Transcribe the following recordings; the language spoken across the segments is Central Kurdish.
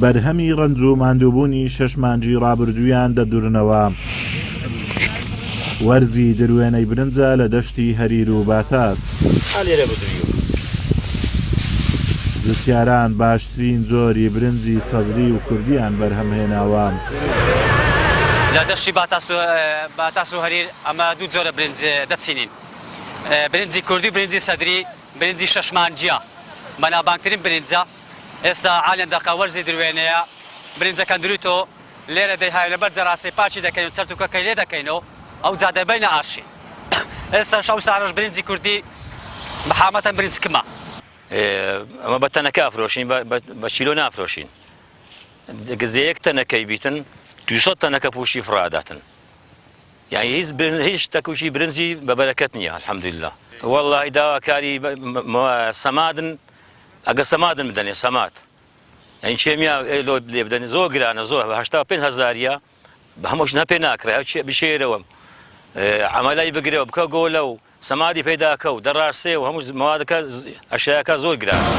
بەرهەمی ڕەنج و ماندووبوونی شەش مانگی ڕابردوویان دەدورنەوە. وەرزی دروێنەی برنجە لە دەشتی هەریر و باتاس. جوتیاران باشترین جۆری برنجی سەدری و کوردیان بەرهەمهێناوە. لە دەشتی باتاس و هەریر ئەمە دوو جۆرە برنج دەچینین، برنجی کوردی و برنجی سەدری، برنجی شەش مانگییە بەناوبانگترین برنجە، ئێستا عالیان دەقە وەرزی دروێنەیە، برنجەکە درویتۆ لێرە دەیهاوینە بەر جەراسەی پاکی دەکەین و چەرتوکەکەی لێ دەکەین و ئەوجا دەیبەینە ئاشی. ئێستاش ئەو سارەش برنجی کوردی بە حامەتەن برنج کمە. ئەمە بە تەنەکە ئەفرۆشین بە کیلۆ نافرۆشین. گزەیەک تەنەکەی بیتن 200 تەنەکە پوشی فڕاداتن. یعنی هیچ هیچ شتەکوشی برنجی بە بەرەکەت نییە الحمدلله. والله داواکاری سەمادن ئەگە سەمادن بدەنێ سەماد یعنی کێمیا لۆ لێ بدەن زۆر گرانە زۆر بە 85 هەزاریە بە هەمووش نەپێ ناکرێ هەرچی بشێرەوە عملای بگرەوە بکە گۆلە و سەمادی پەیداکە و دەڕاسێ و هەموو مەوادەکە ئەشیاکە زۆر گرانە.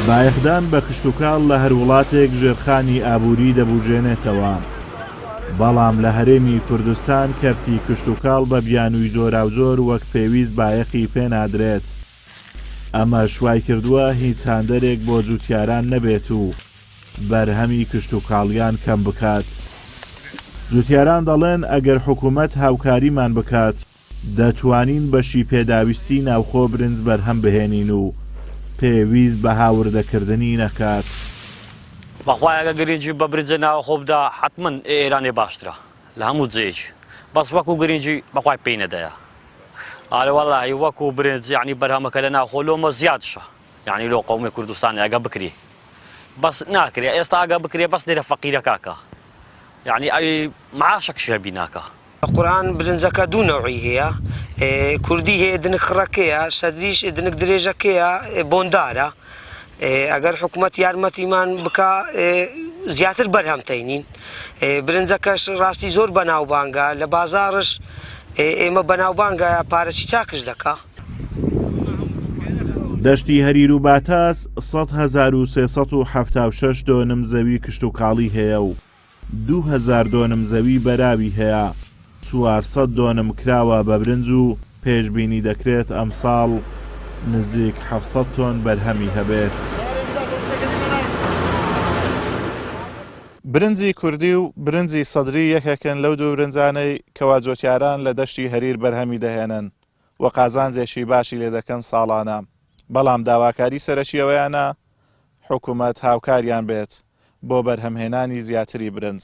بایەخدان بە کشتوکاڵ لە هەر وڵاتێک ژێرخانی ئابووری دەبوژێنێتەوە، بەڵام لە هەرێمی کوردستان کەرتی کشتوکاڵ بە بیانووی جۆراوجۆر وەک پێویست بایەخی پێنادرێت، ئەمەش وایکردووە هیچ هاندەرێک بۆ جوتیاران نەبێت و بەرهەمی کشتوکاڵیان کەم بکات. جوتیاران دەڵێن ئەگەر حکومەت هاوکاریمان بکات دەتوانین بەشی پێداویستی ناوخۆ برنج بەرهەم بهێنین و پێویست بە هاوردەکردنی نەکات. بەخوای ئەگەر گرنگی بە برنجە ناوەخۆ بدا حەتمەن ئێ ئێرانێ باشترە لە هەموو جێیەکی بەس وەکو گرنگی بەخوای پێی نەدەیا ئارێ وەڵاهی وەکو برنج یەعنی بەرهەمەکە لە ناوخۆ لۆمە زیادشە یەعنی لۆ قەومی کوردستانی ئەگە بکرێ بەس ناکرێ ئێستا ئەگە بکرێ بەس لێرە فەقیرەکە کە یەعنی ئەوی معاشەکشی هەبی ناکا. قورئان برنجەکە دوو نەوعی هەیە کوردی هەیە دنک خڕەکەیە سەدریش دنک درێژەکەیە بۆندارە ئەگەر حکومەت یارمەتیمان بکا زیاتر بەرهەم تەینین برنجەکەش ڕاستی زۆر بەناوبانگە لە بازاڕش ئێمە بەناوبانگە پارەچی چاکش دەکا. دەشتی هەریر و باتاس 100,376 دۆنم زەوی کشتوکاڵی هەیە و 2000 دۆنم زەوی بەراوی هەیە، 400 دۆنم کراوە بە برنج و پێشبینی دەکرێت ئەمساڵ نزیک 700 تۆن بەرهەمی هەبێت. برنجی کوردی و برنجی سەدری یەکێکن لەو دوو برنجانەی کەوا جۆتیاران لە دەشتی هەریر بەرهەمی دەهێنن و قازانجێکی باشی لێ دەکەن ساڵانە، بەڵام داواکاری سەرەکی ئەوەیانە حکومەت هاوکاریان بێت بۆ بەرهەمهێنانی زیاتری برنج.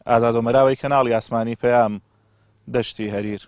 ئازاد ئۆمەراوەی کەناڵی ئاسمانی پەیام، دەشتی هەریر.